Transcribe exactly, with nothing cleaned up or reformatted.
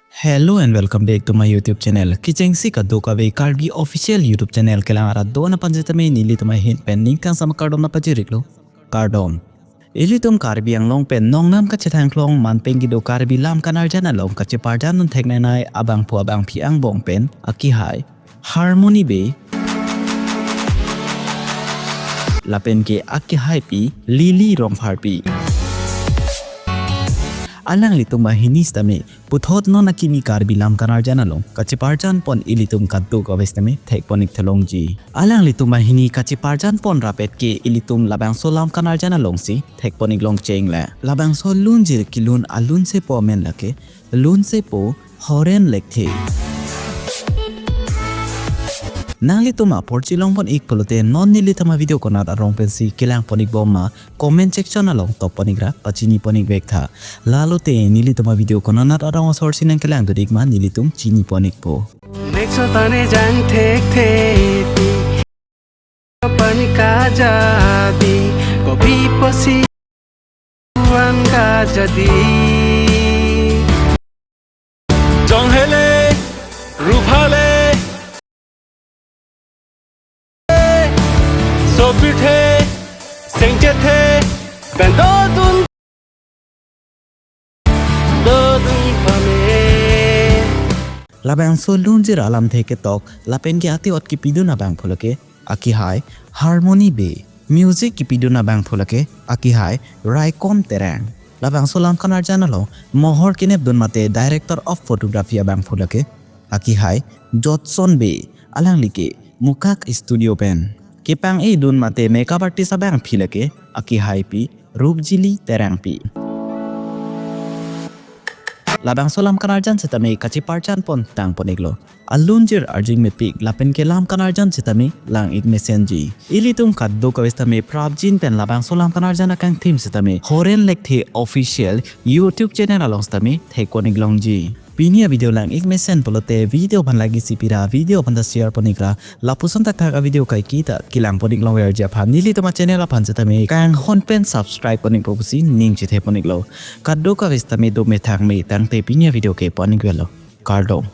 Hello and welcome back to my YouTube channel. Kechengsi kadokave Karbi official YouTube channel kelang arat do-an aphan sitame nelitum ahin pen ningkangsam akardom nangpajir-iklo. Kardom. Ilitum Karbi Anglong pen nongnam kachethangklong manpeng kedo Karbi lam kanarjan along kacheparjan un theknei nei abangphu abangphi angbong pen akehai Harmony Bey lapen ke akehaipi Lily Rongpharpi. Alanglitum banghini sitame puthot non akimi Karbi lam kanarjan along kacheparjan pon ilitum kadokave sitame thekpon-ik thalongji. Alanglitum banghini kacheparjan pon rapet ke ilitum labangso lam kanarjan alongsi thekpon-ik longcheng le. Labangso lunjir kelun alunsepo amen lake Lunsepo Horen Lekthe. Nanglitum apor chelongpon-ik pulote non nelitum avideo konat arong pensi kelangpon-ik bom ma comment section along toppon-ik ra pachinipon-ik vek tha. Lalote nelitum avideo konat arong asor si nangkelang dun-ik ma nelitum chinipon-ikpo. Next tane jang thekthe pi. Pani kajadi, kopi pasi wan kajadi. Jonghele, ruphale, sopirthe, sengchethe, bendodun, dodun pame. Labangso lunjir alamthe ketok lapen ke ati-ot kipidun abangphu lake akehai Harmony Bey. Music kipidun abangphu lake akehai Raikom Terang. Labangso lam kanarjan along mohor kenepdun mate director of photography abangphu lake akehai Jotson Bey. Alangli ke Mukak Studio pen kepang-idun mate makeup artist abangpi lake akehaipi Rupjili Terangpi. Labangso lam kanarjan sitame kacheparjan pon tangpon-iklo. Alunjir arjing mepik lapen ke lam kanarjan sitame lang-ik mesenji. Ilitum kadokave sitame prapjin pen labangso lam kanarjan akangthim sitame Horen Lekthe Official YouTube channel along sitame thekpon-ik longji. Pini avideo lang-ik mesen pulote video aphan like isi pira, video aphan ta share pon-ik ra, lapuson thakthak avideo kaike ta kelangpon-ik longverji aphan nelitum achannel aphan sitame kanghon pen subscribe pon-ikpo pusi ning chethepon-iklo. Kadokave sitame dome thakme tangte pini avideo ke pon-ik velo. Kardom.